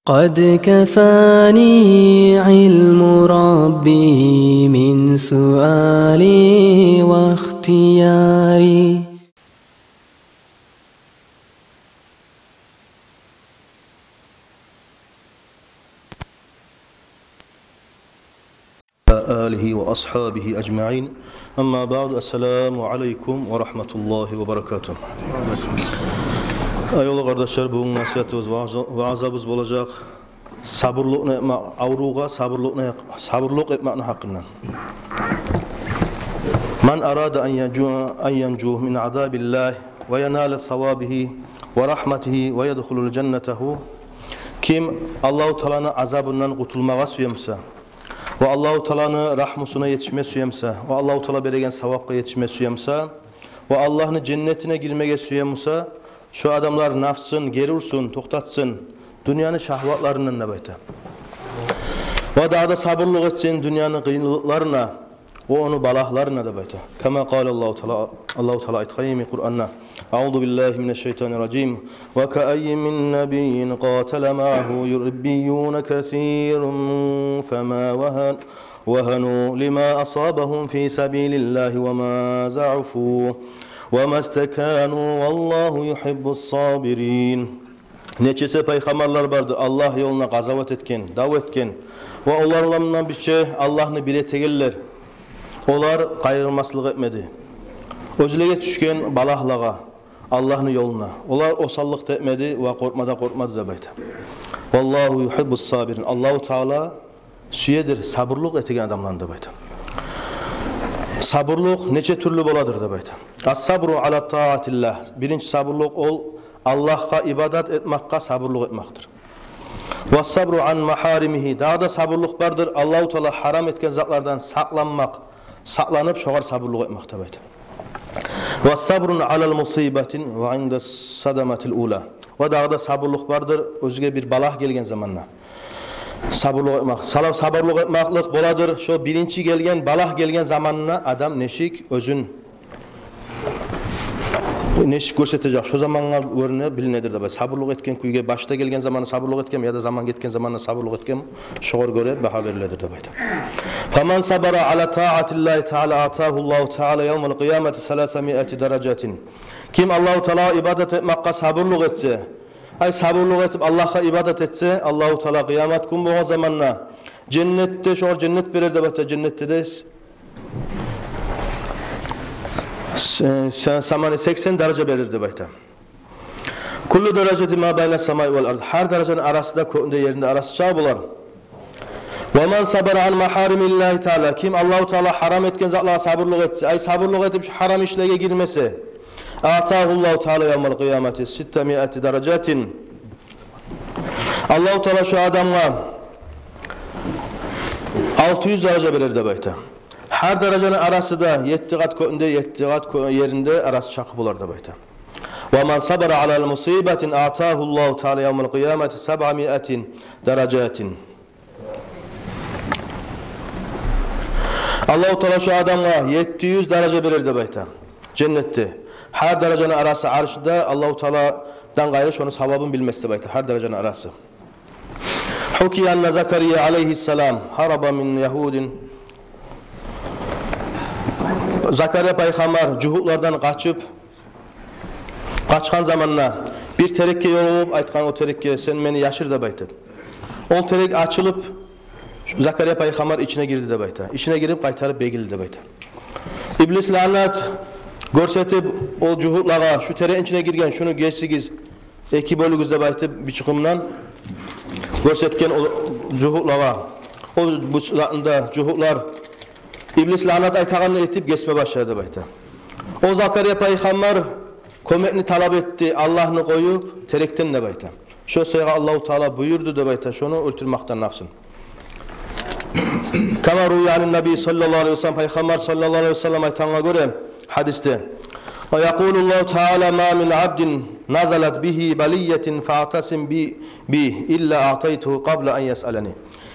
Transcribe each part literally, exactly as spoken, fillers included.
قد كفاني علم ربي من سؤالي واختياري. آله وأصحابه أجمعين. أما بعد، السلام عليكم ورحمة الله وبركاته. Аявлу къардашлар, бугюн насигьатыбыз, ваъза-, ваъзабыз болажакъ сабурлукъну этме-, аврувгъа сабурлукъну, сабурлукъ этмекни гьакъындан. من أراد أن ينجو، أن ينجو من عذاب الله وينال ثوابه ورحمته ويدخل جنته. Ким Аллагьу Тааланы азабындан къутулмагъа сюе буса, ва Аллагьу Тааланы рагьмусуна етишме сюе буса, ва Аллагьу Таала береген савапгъа етишме сюе буса, ва Аллагьны женнетине гирмеге сюе буса, шо адамлар нафсын гери урсун, токътатсын дюньяны шагьватларындан деп айта. Ва дагъы да сабурлукъ этсин дюньяны къыйынлыкъларына ва ону балагьларына деп айта. كما قال الله تعالى, Аллагьу Таала айтгъан йимик Къуранда: أعوذ بالله من الشيطان الرجيم. وكأين من نبي قاتل معه ربيون كثير فما وهن-، وهنوا لما أصابهم في سبيل الله وما ضعفوا وما استكانوا والله يحب الصابرين. Нечесе пайхаммарлар бардыр, Аллагь ёлуна къазават этген, дав этген, ва олар булан бирче Аллагьны бир этегенлер. Олар къайгъырмаслыкъ этмеди оьзлеге тюшген балагьлагъа, Аллагьны ёлуна. Олар осаллыкъ да этмеди ва къоркъма да къоркъмады деп айта. والله يحب الصابرين. Аллагьу Таала сюедир сабурлукъ этеген адамланы деп айта. Сабурлукъ нече тюрлю боладыр деп айта. الصبر على طاعة الله. Биринчи сабурлукъ ол Аллагьгъа ибадат этмакъгъа сабурлукъ этмакъдыр. والصبر عن محارمه. Дагъы да сабурлукъ бардыр Аллагьу Таала гьарам этген затлардан сакъланмакъ, сакъланып шогъар сабурлукъ этмакъ деп айта. والصبر على المصيبة وعند الصدمة الأولى. Ва дагъы да сабурлукъ бардыр оьзюне бир балагь гелген заманда сабурлукъ этмакъ. Сала-, сабурлукъ этмакълыкъ боладыр шо биринчи гелген балагь гелген заманда адам нечик оьзюн, нечик гёрсетежек, шо замангъа гёре билинедир деп айта. Сабурлукъ этген кюйге, башда гелген заманда сабурлукъ этгенми, яда заман гетген заманда сабурлукъ этгенми, шогъар гёре багьа бериледир деп айта. فمن صبر على طاعة الله تعالى أعطاه الله تعالى يوم القيامة ثلاثمائة درجة. Ким Аллагьу Таалагъа ибадат этмакъгъа сабурлукъ этсе, ай, сабурлукъ этип Аллагьгъа ибадат этсе, Аллагьу Таала къыямат гюн болгъан заманда женнетде, шогъар женнет берер деп айта, женнетде де с-, с-, саманы сексен даража берер деп айта. كل درجة ما بين السماء والأرض. Гьар даражаны арасы да кёкню де, ерни де арасы чакъы болар. ومن صبر عن محارم الله تعالى. Ким Аллагьу Таала гьарам этген затлагъа сабурлукъ этсе, ай, сабурлукъ этип шу гьарам ишлеге гирмесе, أعطاه الله تعالى يوم القيامة ستمائة درجة. Аллагьу Таала шу адамгъа алты юз даража берер деп айта. Гьар даражаны арасы да етти къат кёкню де, етти къат кё-, ерни де арасы чакъы болар деп айта. ومن صبر على مصيبة أعطاه الله تعالى يوم القيامة سبعمائة درجة. Аллагьу Таала шу адамгъа етти юз даража берер деп айта женнетде. Гьар даражаны арасы аршда, Аллагьу Тааладан къайры шону савабын билмес деп айта, гьар даражаны арасы. حكي أن زكريا عليه السلام هرب من يهود. Закария пайхаммар жугьутлардан къачып, къачгъан заманда бир терекге ёлугъуп, айтгъан о терекге: «Сен мени яшыр», — деп айтып. Ол терек ачылып, Закария пайхаммар ичине гирди деп айта. Ичине гирип, къайтарып бегилди деп айта. Иблис лаънат гёрсетип ол жугьутлагъа: «Шу терекни ичине гирген, шуну гесигиз, эки бёлюгюз», — деп айтып, бичукъумдан гёрсетген ол жугьутлагъа. Ол бу затны да жугьутлар Иблис лаънат айтагъанны этип гесме башлады деп айта. Ол Закария пайхаммар кёмекни талап этди, Аллагьны къоюп, терекден деп айта. Шо сыйгъа Аллагьу Таала буюрду деп айта шону оьлтюрмекден, напсын. كما روي عن النبي صلى الله عليه وسلم, пайхаммар саллаллагьу алайгьи васаллам айтгъангъа гёре гьадисде: ويقول الله تعالى: ما من عبد نزلت به بلية فاعتصم بي، بي إلا أعطيته قبل أن يسألني.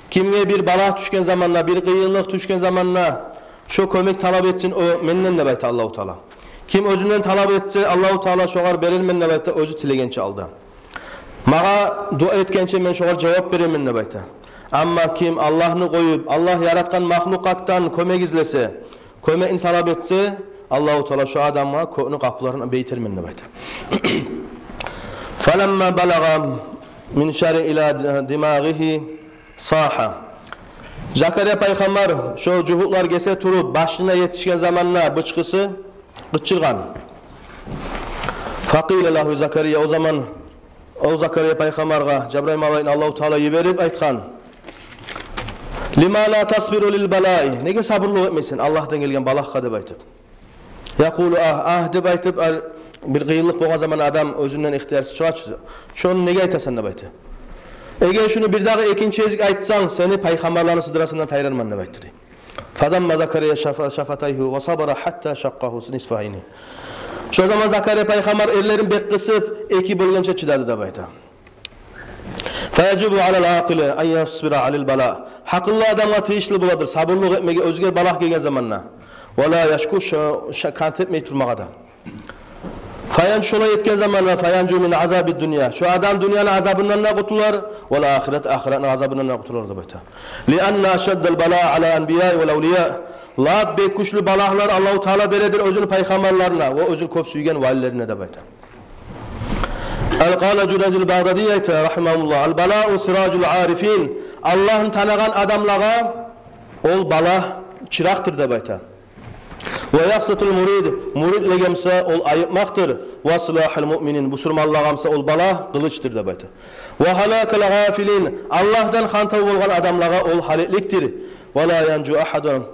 Кимге бир балагь тюшген заманда, бир къыйынлыкъ тюшген заманда, шо кёмек талап этсин о менден деп айта Аллагьу Таала. Ким оьзюнден талап этсе, Аллагьу Таала шогъар берермен деп айта, оьзю тилегенче алда. Магъа дуа этгенче мен шогъар жавап беремен деп айта. Амма ким Аллагьны къоюп, Аллагь яратгъан махлукъатдан кёмек излесе, кёмекни талап этсе, Аллагьу Таала шо адамгъа кёкню къапуларын бегитермен деп айта. Фаламма балагъа мин шаъри ила димагъигьи сагьа. Закария пайхаммар шо жугьутлар гесе туруп, башына етишген заманда бычкъысы къычыргъан. Факъила лагьу Закария, о заман о Закария пайхаммаргъа Жабрайыл малайикни Аллагьу Таала йиберип айтгъан: «Лима ла тасбиру лил балаи?» Неге сабурлукъ этмейсен Аллагьдан гелген балагьгъа деп айтып. Якъулу: «Агь, агь», — деп айтып, ал-, бир къыйынлыкъ болгъан заман адам оьзюнден ихтиярсыз чыгъа чы. Шону неге айтасан деп айта. Эгер шуну бир дагъы экинчи гезик айтсанг, сени пайхаммарланы сыдырасындан тайдырарман деп айтды дей. Фадамма Закария шафа-, шафатайгьи ва сабара гьатта шакъкъагьу нисфайни. Шо заман Закария пайхаммар эрлерин бек къысып, эки бёлгенче чыдады деп айта. Фаяжибу алал акъили ан ясбира алал бала. Гьакъыллы адамгъа тийишли боладыр сабурлукъ этмеге оьзюне балагь гелген заманда. Ва ла яшку, ша-, ша-, кант этмей турмагъа да. Фаянжу, шолай этген заманда, фаянжу мин азабид дунья. Шо адам дюньяны азабындан да къутулар, вал ахират, ахиратны азабындан да къутулар деп айта. Лианна ашаддал бала алал анбияи вал авлия. Лап бек гючлю балагьлар Аллагьу Таала бередир оьзюню пайхаммарларына ва оьзюню кёп сюйген валилерине деп айта. Ал къала Жунайдул Багъдади айта, рагьимагьуллагь: «Ал балау сиражул арифин». Аллагьны таныгъан адамлагъа ол балагь чыракъдыр деп айта. «Ва яхсатул мурид», муридлеге буса ол айыкъмакъдыр. «Ва силагьул муъминин», бусурманлагъа буса ол балагь къылычдыр деп айта. «Ва гьалакул гъафилин», Аллагьдан гьантав болгъан адамлагъа ол гьалекликдир. «Ва ла янжу агьадун,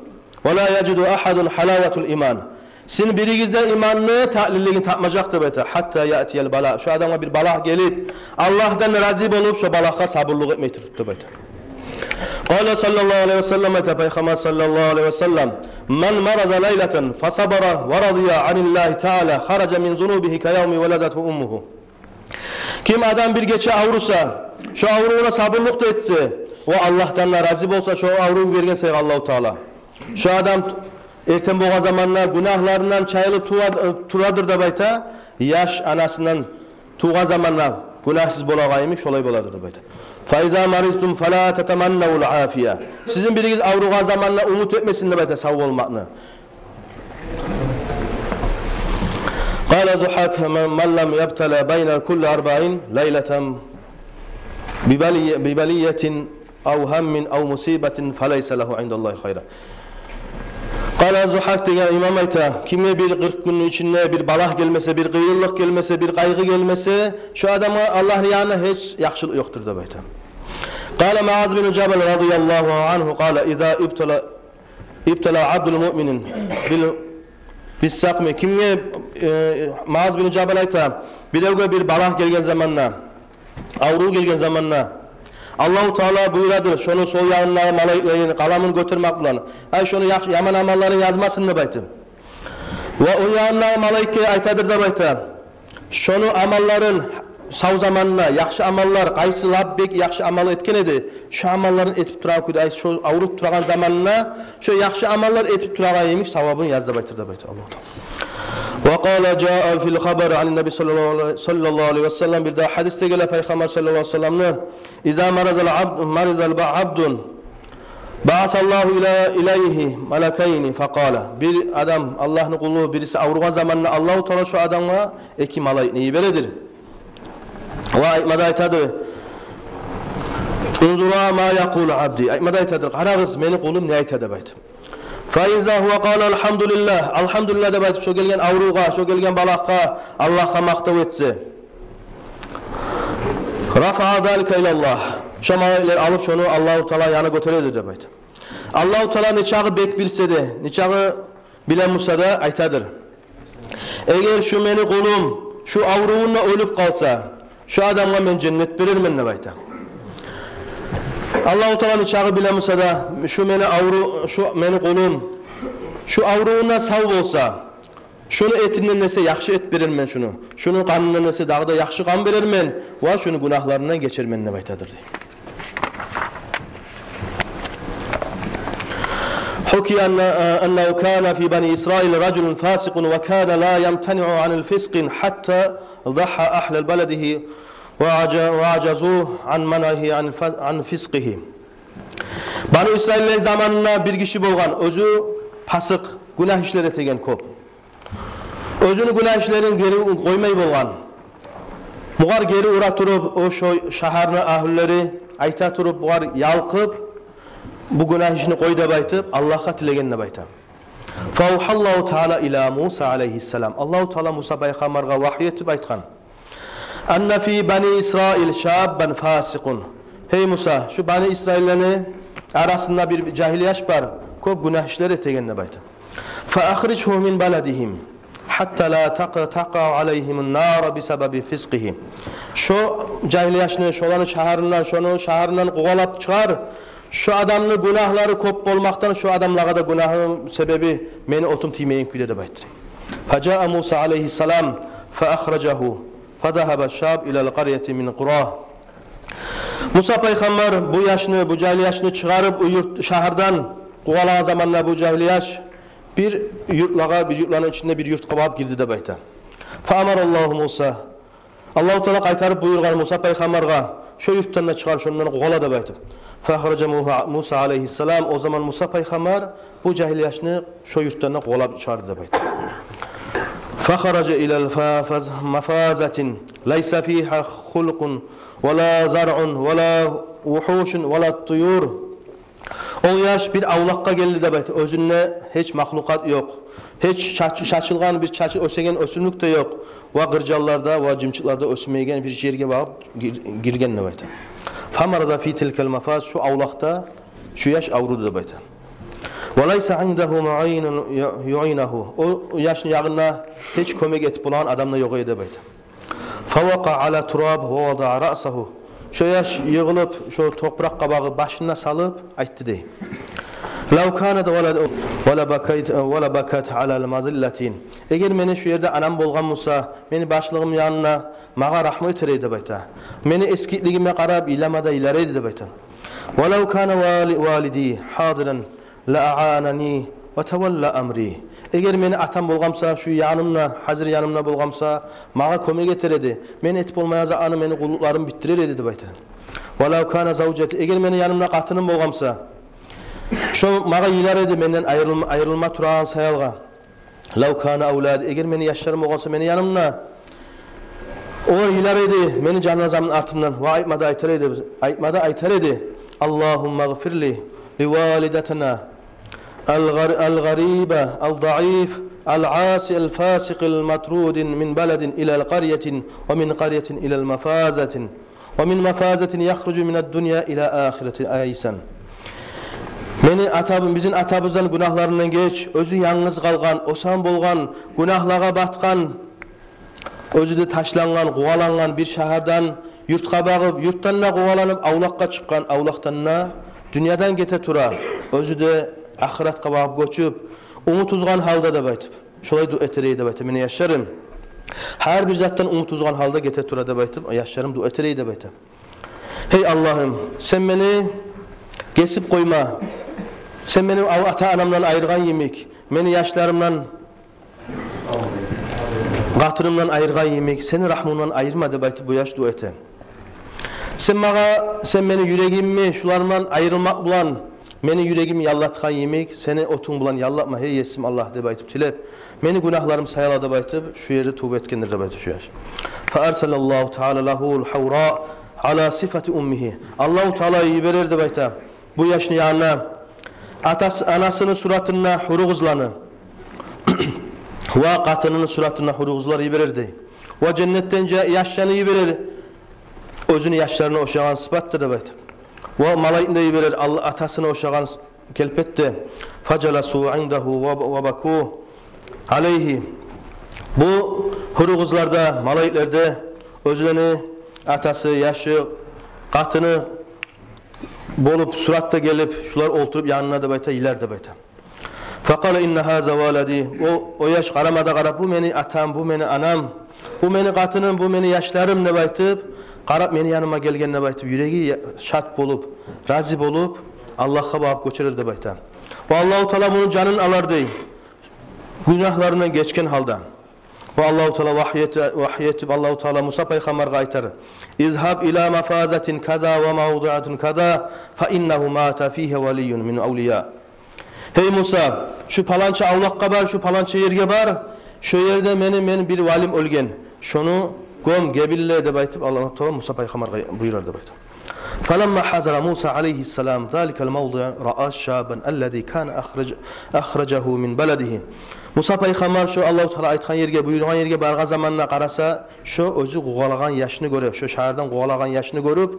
ва ла яжиду агьадун гьалаватал иман». Сизин биригиз де иманны татлилигин тапмажакъ деп айта. «Гьатта яътиял бала». Шо адамгъа бир балагь гелип, Аллагьдан рази болуп, шо балагьгъа сабурлукъ этмей туруп деп айта. Къала саллаллагьу алайгьи ва саллам, айта Пайхаммар саллаллагьу алайгьи ва саллам: «Ман мараза лайлатан фасабара ва радия аниллагьи таала, хаража мин зунубигьи ка явми валадатгьу уммугьу». Ким адам бир гече авруса, шо аврувуна сабурлукъ да этсе, ва Аллагьдан да рази болса шо аврув берген саягъа Аллагьу Таала, шо адам эртен болгъан заманда гюнагьларындан чайылып тура-, турадыр деп айта, яш анасындан тувгъан заманда гюнагьсыз болагъан йимик, шолай боладыр деп айта. «Фа иза маризтум фала татаманнавул афия». Сизин биригиз авругъан заманда умут этмесин деп айта сав болмакъны. Къала Зухак: «Ман, ман лам ябтала байна кулли арбаин лайлатан бибали-, бибалиятин ав гьаммин ав мусибатин фалайса лагьу индаллагьи хайра». Къала Зухак деген имам айта: «Кимге бир къыркъ гюнню ичинде бир балагь гелмесе, бир къыйынлыкъ гелмесе, бир къайгъы гелмесе, шо адамгъа Аллагьны янында гьеч яхшылыкъ ёкъдур», — деп айта. Къала Муаз бин Жабал радияллагьу ангьу, къала: «Иза ибтала, ибтала абдул муъминин бил, биссакъми». Кимге, э, Муаз бин Жабал айта, биревге бир балагь гелген заманда, аврув гелген заманда, Аллагьу Таала буюрадыр шону сол ягъындагъы малайиклени къаламын гётермек булан: «Ай, шону яхшы, яман амалларын язмасын», — деп айтып. Ва онг ягъындагъы малайикге айтадыр деп айта: «Шону амалларын, сав заманында яхшы амаллар, къайсы лап бек яхшы амал этген эди, шо амалларын этип турагъан кюйде, ай, шо авруп турагъан заманында шо яхшы амаллар этип турагъан йимик савабын яз», — деп айтыр деп айта Аллагьу Таала. Ва къала жаа фил хабар ан Наби саллаллагьу алайгьи, саллаллагьу алайгьи ва саллам, бир дагъы гьадисде геле Пайхаммар саллаллагьу алайгьи ва салламны: «Иза маразал абд, маразал ба-, абдун баасаллагьу ила, илайгьи малакайни факъала». Бир адам, Аллагьны къулу бириси авругъан заманда Аллагьу Таала шо адамгъа эки малайикни йибередир. Ва айтмада айтады: «Унзура ма якъулу абди». Айтмада айтадыр: «Къарагъыз, мени къулум не айта», — деп айтып. «Фа иза гьува къала алгьамдулиллагь, алгьамдулиллагь», — деп айтып, шо гелген аврувгъа, шо гелген балагьгъа Аллагьгъа макътав этсе, «рафаа залика илаллагь». Шо малайиклер алып шону Аллагьу Таала янына гётереди деп айта. Аллагьу Таала нечакъы бек билсе де, нечакъы биле буса да айтадыр: «Эгер шу мени къулум шу аврувунда оьлюп къалса, шу адамгъа мен женнет берермен», — деп айта. Аллагьу Таала нечакъы биле буса да, шу мени авру-, шу мени къулум шу аврувунда сав болса, шуну этинден эсе яхшы эт берермен шуну, шуну къанындан эсе дагъы да яхшы къан берермен ва шуну гюнагьларындан гечермен деп айтадыр дей. Гьукия анна-, аннагьу кана фи бани Исраил ражулун фасикъун ва кана ла ямтаниъу анил фиск гьатта дагьа агьла баладигьи وعج-، وعجزوا عن منعه عن ف-، عن فسقه. Бану Исраиллени заманында бир гиши болгъан, оьзю пасыкъ, гюнагь ишлер этеген кёп. Оьзюню гюнагь ишлерин гери къоймай болгъан. Бугъар гери ура туруп, о шо шагьарны агьлюлери айта туруп, бугъар ялкъып, бу гюнагь ишни къой деп айтып, Аллагьгъа тилеген деп айта. فأوحى الله تعالى إلى موسى عليه السلام. Аллагьу Таала Муса пайхаммаргъа вагьйу этип айтгъан: أن في بني إسرائيل شابا فاسق. Гьей Муса, шу Бани Исраиллени арасында бир жагьил яш бар, кёп гюнагь ишлер этеген деп айта. فأخرجه من بلدهم حتى لا تق-، تقع عليهم النار بسبب فسقه. Шо жагьил яшны шоланы шагьарындан, шону шагьарындан къувалап чыгъар. Шо адамны гюнагьлары кёп болмакъдан, шо адамлагъа да гюнагьы себеби мени отум тиймейген кюйде деп айтды. فجاء موسى عليه السلام فأخرجه فذهب الشاب إلى القرية من قراه. Муса пайхаммар бу яшны, бу жагьил яшны чыгъарып, о юрт, шагьардан къувалагъан заманда бу жагьил яш бир юртлагъа, бир юртланы ичинде бир юртгъа барып гирди деп айта. فأمر الله موسى. Аллагьу Таала къайтарып буюргъан Муса пайхаммаргъа: шо юртдан да чыгъар, шондан къувала деп айтып. فأخرج موسى، موسى عليه السلام, о заман Муса пайхаммар бу жагьил яшны шо юртдан да къувалап чыгъарды деп айта. فخرج إلى الف-، فز-، مفازة ليس فيها خلق ولا زرع ولا وحوش ولا طيور. Ол яш бир авлакъгъа гелди деп айта. Оьзюнде гьеч махлукъат ёкъ. Гьеч чач-, чачылгъан бир чачы оьсеген оьсюмлюк де ёкъ. Ва къыржанлар да, ва жымчыкълар да оьсмейген бир ерге барып гир-, гирген деп айта. فمرض في تلك المفازة, шу авлакъда шу яш авруду деп айта. وليس عنده معين ي-، يعينه. О яшны ягъында гьеч кёмек этип болагъан адам да ёкъ эди деп айта. فوقع على التراب ووضع رأسه. Шо яш йыгъылып, шо топуракъгъа багъып, башын да салып айтды дей: لو كانت ولد-، ولبكيت، ولبكت على المذلة. Эгер мени шу ерде анам болгъан буса, мени башлыгъым янында магъа рагьму этер эди деп айта. Мени эсгиклигиме къарап, йылама да йылар эди деп айта. ولو كان والي-، والدي حاضرا لأعانني وتولى أمري. Эгер мени атам болгъан буса, шу янымда, гьазир янымда болгъан буса, магъа кёмек этер эди. Мен этип болмайгъан затны, мени къуллукъларым битдирер эди деп айта. ولو كان زوجتي, эгер мени янымда къатыным болгъан буса, шо магъа йылар эди менден айрылма, айрылма турагъан саялгъа. لو كان أولادي, эгер мени яшларым болгъан буса мени янымда, олар йылар эди мени жаназамны артындан ва айтма да айтар эди, айтма да айтар эди: اللهم اغفر لي لوالدتنا الغر-، الغريب الضعيف العاصي الفاسق المطرود من بلد إلى القرية ومن قرية إلى المفازة ومن مفازة يخرج من الدنيا إلى الآخرة آيسا. Мени атабыз, бизин атабыздан гюнагьларындан геч, оьзю янгыз къалгъан, осал болгъан, гюнагьлагъа батгъан, оьзю де ташлангъан, къувалангъан бир шагьардан юртгъа багъып, юртдан да къуваланып, авлакъгъа чыкъгъан, авлакъдан да дюньядан гете тура, оьзю де ахыратгъа багъып гёчюп, умут уьзген гьалда деп айтып. Шолай дуа этер эди деп айта мени яшларым. Гьар бир затдан умут уьзген гьалда гете тура деп айтып, яшларым дуа этер эди деп айта. Гьей Аллагьым, сен мени гесип къойма. Сен мени ав-, ата-анамдан айыргъан йимик, мени яшларымдан, къатынымдан айыргъан йимик, сени рагьмунгдан айырма деп айтып бу яш дуа эте. Сен магъа, сен мени юрегимни шулардан айырмакъ булан, мени юрегимни яллатгъан йимик, сени отунг булан яллатма, гьей Есим Аллагь, деп айтып тилеп, мени гюнагьларым саялы деп айтып, шу ерде товба этгендир деп айта шу яш. فأرسل الله تعالى له الحوراء على صفة أمه. Аллагьу Таала йиберер деп айта бу яшны янына атасы, анасыны суратында гьуру къызланы ва къатыныны суратында гьуру къызлар йиберер дей. Ва женнетден жа-, яшланы йиберер, оьзюню яшларына ошагъан сыпатда деп айтып. Ва малайикни де йиберер, ал-, атасына ошагъан с-, келпетде. فجلسوا عنده وب-، وبكوا عليه. Бу гьуру къызлар да, малайиклер де оьзлени атасы, яшы, къатыны болуп, суратда гелип, шулар олтуруп янына деп айта, йылар деп айта. فقال إن هذا ولدي. О, о яш къарама да къарап, бу мени атам, бу мени анам, бу мени къатыным, бу мени яшларым деп айтып, къарап, мени яныма гелген деп айтып, юреги я-, шат болуп, рази болуп, Аллагьгъа багъып гёчерер деп айта. Ва Аллагьу Таала муну жанын алар дей, гюнагьларындан гечген гьалда. Ва Аллагьу Таала вагьй эте-, вагьй этип, Аллагьу Таала Муса пайхаммаргъа айтар: «Изгьаб ила мафазатин каза ва мавдиатин каза, фа иннагьу мата фигьа валийюн мин авлия». «Гьей Муса, шу паланча авлакъгъа бар, шу паланча ерге бар, шо ерде мени, мени бир валим оьлген. Шону гём, гебинле», — деп айтып, Аллагьу Таала Муса пайхаммаргъа буюрар деп айта. «Фаламма гьазара Муса алайгьиссалам заликал мавдиа раа шабан аллази кана ахраж-, ахражагьу мин баладигьи». Муса пайхаммар шо Аллагьу Таала айтгъан ерге, буюргъан ерге баргъан заманда къараса, шо оьзю къувалагъан яшны гёре, шо шагьардан къувалагъан яшны гёрюп,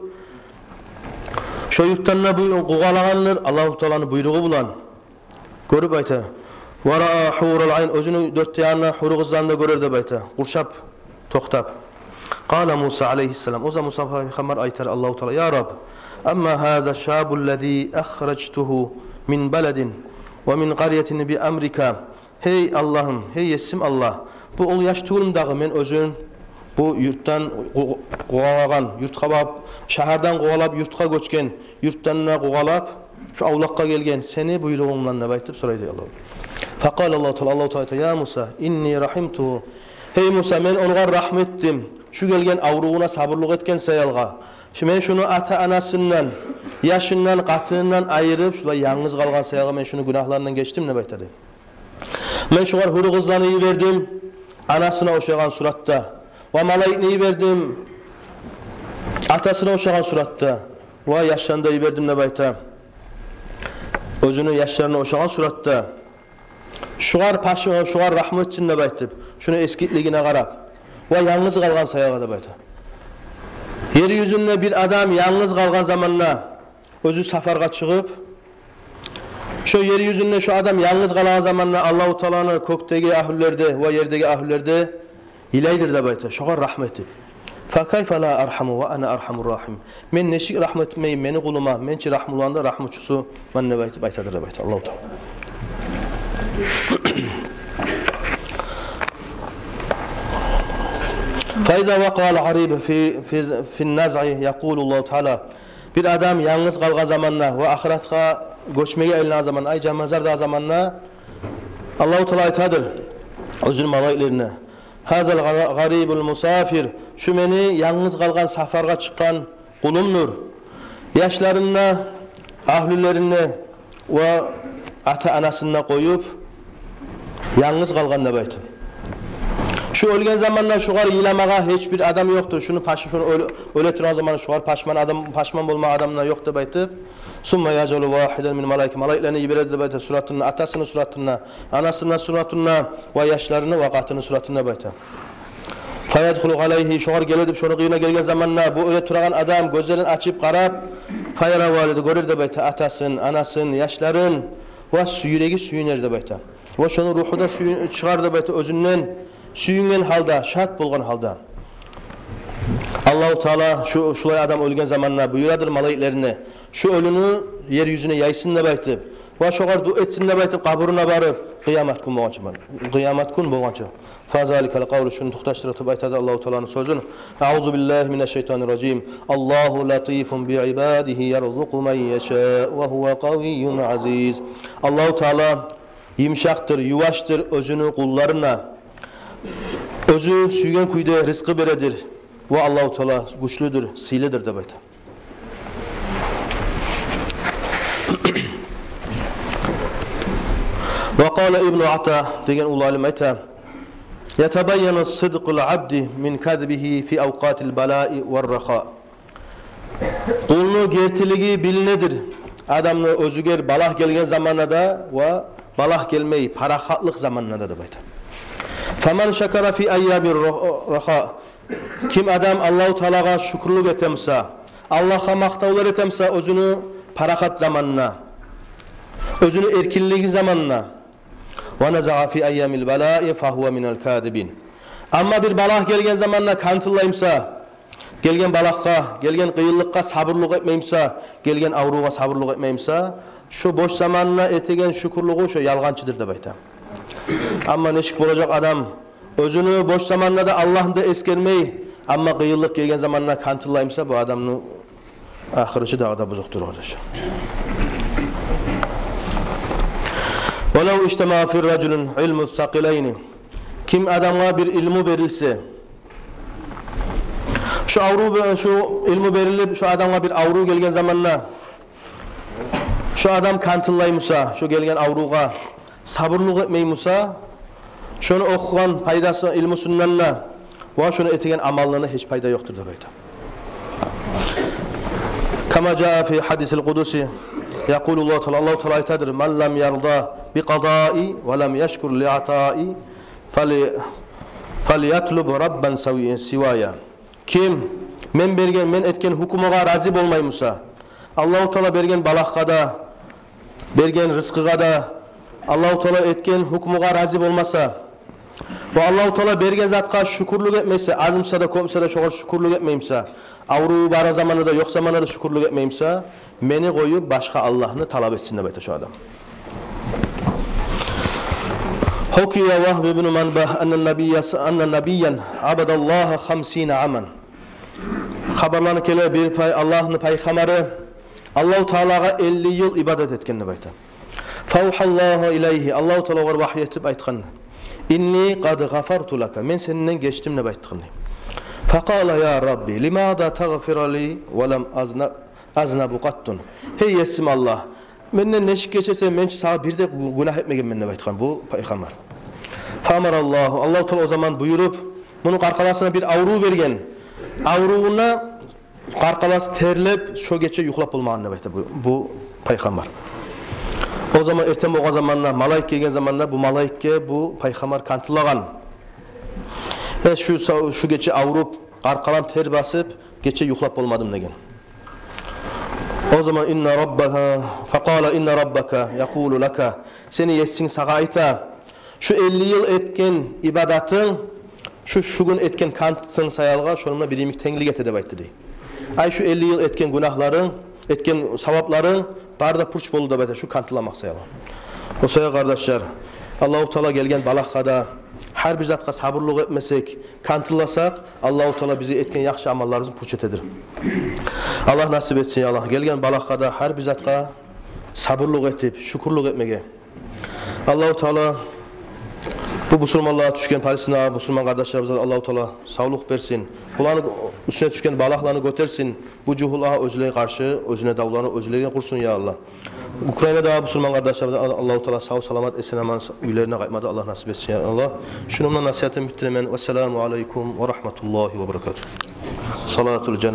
шо юртдан да бу къувалагъандыр Аллагьу Тааланы буйругъу булан. Гёрюп айта. «Ва раа гьурал айн», оьзюню дёрт де янына гьуру къызланы да гёрер деп айта. Къуршап, токътап. Къала Муса алайгьиссалам. О заман Муса пайхаммар айтар Аллагьу Таала: «Я Раб, амма гьаза шабу аллази ахражтагьу мин баладин ва мин къарятин би амрика». «Гьей Аллагьым, гьей Есим Аллагь, бу ол яш тюгюлмю дагъы мен оьзюн бу юртдан къу-, къувалагъан, юртгъа барып, шагьардан къувалап, юртгъа гёчген, юртдан да къувалап, шу авлакъгъа гелген, сени буйругъунг булан?» — деп айтып сорайды Аллагь. Факъала Аллагьу Таала, Аллагьу Таала айта: «Я Муса, инни рагьимтугьу». «Гьей Муса, мен огъар рагьму этдим, шу гелген аврувуна сабурлукъ этген саялгъа. Шу мен шуну ата-анасындан, яшындан, къатынындан айырып, шулай янгыз къалгъан саялгъа мен шуну гюнагьларындан гечдим», — деп айтады. «Мен шугъар гьуру къызланы йибердим, анасына ошагъан суратда, ва малайикни йибердим, атасына ошагъан суратда, ва яшланы да йибердим», — деп айта. Оьзюню яшларына ошагъан суратда. Шугъар паш-, шугъар рагьму этсин деп айтып, шуну эсгиклигине къарап, ва янгыз къалгъан саялгъа деп айта. Ер юзюнде бир адам янгыз къалгъан заманда, оьзю сапаргъа чыгъып, шо ер юзюнде шо адам янгыз къалагъан заманда Аллагьу Тааланы кёкдеги агьлюлер де ва ердеги агьлюлер де йылайдыр деп айта, шогъар рагьму этип. «Фа кайфа ла аргьаму ва ана аргьамур рагьим». «Мен нечик рагьму этмейим мени къулума, мен чи рагьмуланы да рагьмучусуман», — деп айтып айтадыр деп айта Аллагьу Таала. «Фа иза вакъаал гъариб фи, фи, фин назъи якъулу Аллагьу Таала». Бир адам янгыз къалгъан заманда ва ахыратгъа гёчмеге айлангъан заманда, ай, жан мазарда заманда, Аллагьу Таала айтадыр оьзюню малайиклерине: «Гьазал гъа-, гъарибул мусафир». «Шу мени янгыз къалгъан, сапаргъа чыкъгъан къулумдур. Яшларын да, агьлюлерин де ва ата-анасын да къоюп, янгыз къалгъан», — деп айтып. Шу оьлген заманда шугъар йыламагъа гьеч бир адам ёкъдур. Шуну паш-, шуну оьле, оьле турагъан заманда шугъар пашман адам, пашман болмагъа адам да ёкъ деп айтып. «Сумма яжъалу вагьидан мин малаика». Малайиклени йибереди деп айта, суратында, атасыны суратында, анасыны суратында ва яшларыны ва къатыны суратында деп айта. «Фа ядхулу алайгьи», шогъар геле деп, шону къырыйына гелген заманда, бу оьле турагъан адам гёзлерин ачып къарап, «фа яра валида», гёрер деп айта атасын, анасын, яшларын, ва сю-, юреги сююнер деп айта. Ва шону ругьу да сюю-, чыгъар деп айта оьзюнден, сююнген гьалда, шат болгъан гьалда. Аллагьу Таала шу, шулай адам оьлген заманда буюрадыр малайиклерине: «Шу оьлюню ер юзюне яйсын», — деп айтып, ва шогъар дуа этсин деп айтып, къабуруна барып, къыямат гюн болгъанча, къыямат гюн болгъанча. «Фа заликал къавлу», шуну токъташдырып айтады Аллагьу Тааланы сёзюн: «Аузу биллагьи минаш шайтанир ражим. Аллагьу латифун би ибадигьи, ярзукъу ман яшау, ва гьува къавийюн азиз». Аллагьу Таала йымышакъдыр, ювашдыр оьзюню къулларына. Оьзю сюйген кюйде ризкъы бередир. Ва Аллагьу Таала гючлюдюр, сыйлыдыр деп айта. Ва къала Ибну Ата деген уллу алим айта: «Ятабайяну сидкъул абди мин казбигьи фи авкъатил балаи вар раха». Къулну гертилиги билинедир адамны оьзюгер балагь гелген заманда да ва балагь гелмей, парахатлыкъ заманда да деп айта. «Фаман шакара фи айямир ра-, раха». Ким адам Аллагьу Таалагъа шюкюрлюк эте буса, Аллагьгъа макътавлар эте буса оьзюню парахат заманына, оьзюню эркинлиги заманына, «ва назаа фи айямил балаи фагьува минал казибин». Амма бир балагь гелген заманда кантыллай буса, гелген балагьгъа, гелген къыйынлыкъгъа сабурлукъ этмей буса, гелген аврувгъа сабурлукъ этмей буса, шо бош заманына этеген шюкюрлюгю шо ялгъанчыдыр деп айта. Амма нечик болажакъ адам, оьзюню бош заманында да Аллагьны да эсгермей, амма къыйынлыкъ гелген заманына кантыллай буса, бу адамны ахыры чы дагъы да бузукъдур, къардаш. «Валав иштамаа фи ражулин илму сакъилайни». Ким адамгъа бир илму берилсе, шу аврув бе-, шу илму берилип, шу адамгъа бир аврув гелген заманда, шу адам кантыллай буса, шу гелген аврувгъа сабурлукъ этмей буса, шону охугъан пайдасы, илмусундан да, ва шону этеген амалындан да гьеч пайда ёкъдур деп айта. Кама жаа фи гьадисил къудуси, якъулу Аллагьу Таала, Аллагьу Таала айтадыр: «Ман лам ярда би къадаи ва лам яшкур ли атаи, фали-, фалиятлуб раббан сави-, сивая». Ким мен берген, мен этген гьукмугъа рази болмай буса, Аллагьу Таала берген балагьгъа да, берген рызкъыгъа да, Аллагьу Таала этген гьукмугъа рази болмаса, ва Аллагьу Таала берген затгъа шюкюрлюк этмесе, аз буса да, кёп буса да, шогъар шюкюрлюк этмей буса, аврув бар заманда да, ёкъ заманда да шюкюрлюк этмей буса, мени къоюп башгъа Аллагьны талап этсин деп айта шу адам. Гьукия Вагьб ибну Манбагь анна набийя, анна набийян абадаллагьа хамсина аман. Хабарланып геле, бир пай-, Аллагьны пайхаммары Аллагьу Таалагъа элли йыл ибадат этген деп айта. Фавгьаллагьу илайгьи, Аллагьу Таала огъар вагьй этип айтгъан: «Инни къад гъафарту лака, мен сенден гечдим», – деп айтгъан. Факъала: «Я Рабби, лимаза тагъфиру ли ва лам азна-, азнабу къаттун». Гьей Есим Аллагь, менден нечик гечесен, мен чи сагъа бир де гю-, гюнагь этмегенмен, – деп айтгъан бу пайхаммар. Фаамараллагьу, Аллагьу Таала о заман буюруп, муну къаркъарасына бир аврув берген. Аврувунда къаркъарасы терлеп, шо гече юхлап болмагъан деп айта бу, бу пайхаммар. О заман эртен болгъан заманда, малайик гелген заманда, бу малайикге бу пайхаммар кантылагъан. Э, шу са-, шу гече авруп, къаркъарам тер басып, гече юхлап болмадым деген. О заман: «Инна раббака, факъала: инна раббака якъулу лака». Сени Есинг сагъа айта: «Шу элли йыл этген ибадатынг, шу, шу гюн этген кантынг саялгъа, шону булан бир йимик тенглик эте», – деп айтды дей. Ай, шу элли йыл этген гюнагьларынг, этген савапларынг бары да пуч болду деп айта, шу кантыламакъ саялгъа. О саялы, къардашлар, Аллагьу Таала гелген балагьгъа да, гьар бир затгъа сабурлукъ этмесек, кантыласакъ, Аллагьу Таала бизге этген яхшы амалларыбызны пуч этедир. Аллагь насип этсин, я Аллагь, гелген балагьгъа да, гьар бир затгъа сабурлукъ этип, шюкюрлюк этмеге. Аллагьу Таала бу бусурманлагъа тюшген, Палестинагъа бусурман къардашларыбызгъа Аллагьу Таала савлукъ берсин. Буланы уьстюне тюшген балагьланы гётерсин. Бу жугьутланы оьзлеге къаршы, оьзюне давланы оьзлеге къурсун, я Аллагь. Украинада бусурман къардашларыбызгъа Аллагьу Таала сав-саламат, эсен-аман уьйлерине къайтмагъа Аллагь насип этсин, я Аллагь. Шуну булан насигьатымны битдиремен. Вассаламу алайкум ва рагьматуллагьи ва баракатугь. Салатул жаназа.